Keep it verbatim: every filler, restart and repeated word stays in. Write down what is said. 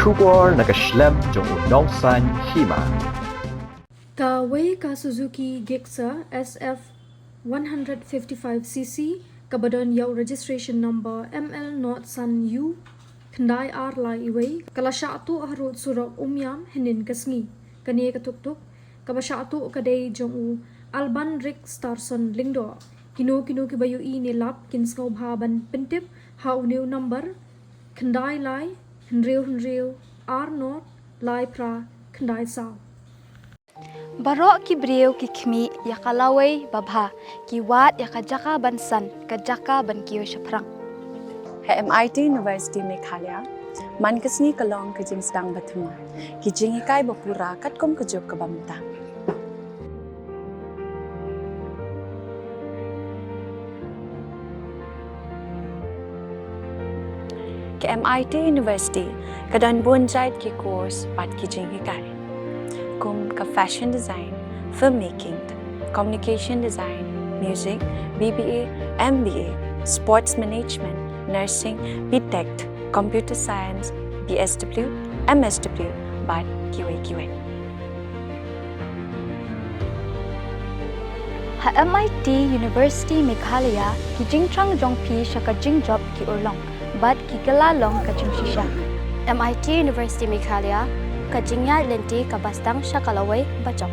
Khubor na ka shlem jong u nongsan hima. Kawei ka Suzuki Gixxer S F one hundred fifty-five C C kaba don ïa u registration number M L not san U khyndai ar lai iwei ka la shah tuh harud surok Umiam hynnin ka sngi. Kane ka tuktuk kaba shah tuh ka dei jong u Alban Rick Starson Lyngdoh. Kino kino kiba ïohi ne lap kin sngewbha ban pyntip ha une u number khyndai lai hynriew hynriew ar not lai phra khyndai saw. Baroh ki briew ki khmih ïa ka lawei babha, ki wad ïa ka jaka ban san, ka jaka ban kiew shaphrang. Ha M I T University Meghalaya, man ka sngi ka long ka jingsdang ba thymmai, ki jinghikai ba pura katkum ka juk kaba mynta. Ka M I T University ka don bun jait ki course bad ki jinghikai, kum ka fashion design, filmmaking, communication design, music, B B A, M B A, sports management, nursing, B Tech, computer science, B S W, M S W, bad kiwei kiwei. Ha M I T University Meghalaya, ki jingthrang jong phi sha ka jingjop ki urlong bad ki kylla long ka jingshisha. M I T University Meghalaya, ka jingïaid lynti kaba sdang sha ka lawei bajop.